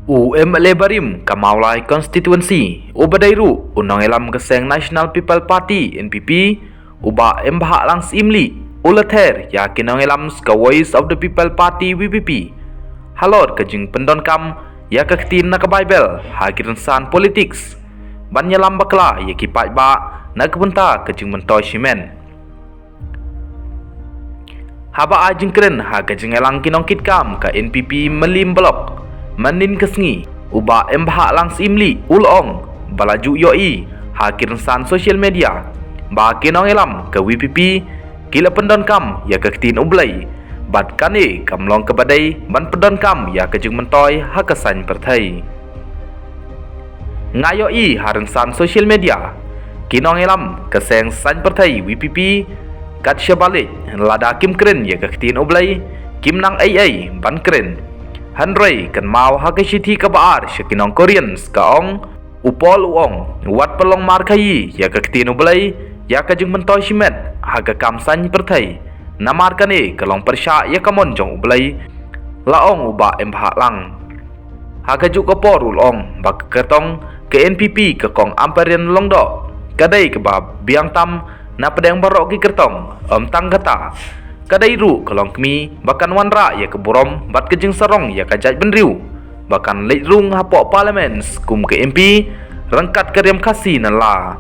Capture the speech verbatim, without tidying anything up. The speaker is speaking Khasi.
U M L A barim ka Mawlai Constituency, uba dei ruh u nongïalam ka seng National People Party, N P P, u Bah Embahlang Syiemlieh, u la ther ïa ki nongïalam ka Voice of the People Party, V P P, halor ka jingpyndonkam ïa ka ktien na ka Baibl ha ki rynsan politics ban ïalam bakla ïa ki paidbah na ka bynta ka jingmyntoi shimet. Haba ai jingkren ha ka jingïalang ki nongkitkam ka N P P Mylliem Block mynhynnin ka sngi, u Bah Embahlang Syiemlieh u la ong ba la ju ïohi ha ki rynsan social media ba ki nongïalam ka V P P ki la pyndonkam ïa ka ktien U Blei, bad kane kam long kaba dei ban pyndonkam ïa ka jingmyntoi ha ka saiñ pyrthei. Nga ïohi ha rynsan social media ki nongïalam ka seng saiñ pyrthei V P P kat shaba leit, lada kim kren ïa ka ktien U Blei, kim nang ei ei ban kren. Hynrei kynmaw ha ka shithi kaba ar sha ki nong Koreans ka ong, u Paul u ong, wat pynlong markhaïi ïa ka ktien U Blei ïa ka jingmyntoi shimet ha ka kam saiñ pyrthei, namar kane ka long pyrshah ïa ka mon jong U Blei, la ong u Bah Embahlang. Ha kajuh ka por u la ong ba ka kyrtong ka N P P ka Kong Ampareen Lyngdoh ka dei kaba biang tam na pdeng baroh ki kyrtong, ym tang kata, ka dei ruh ka longkmie ba kan wanrah ïa ka burom bad ka jingsarong ïa ka jaitbynriew ba kan leit rung hapoh Parliament kum ka M P ryngkat ka riam Khasi nala.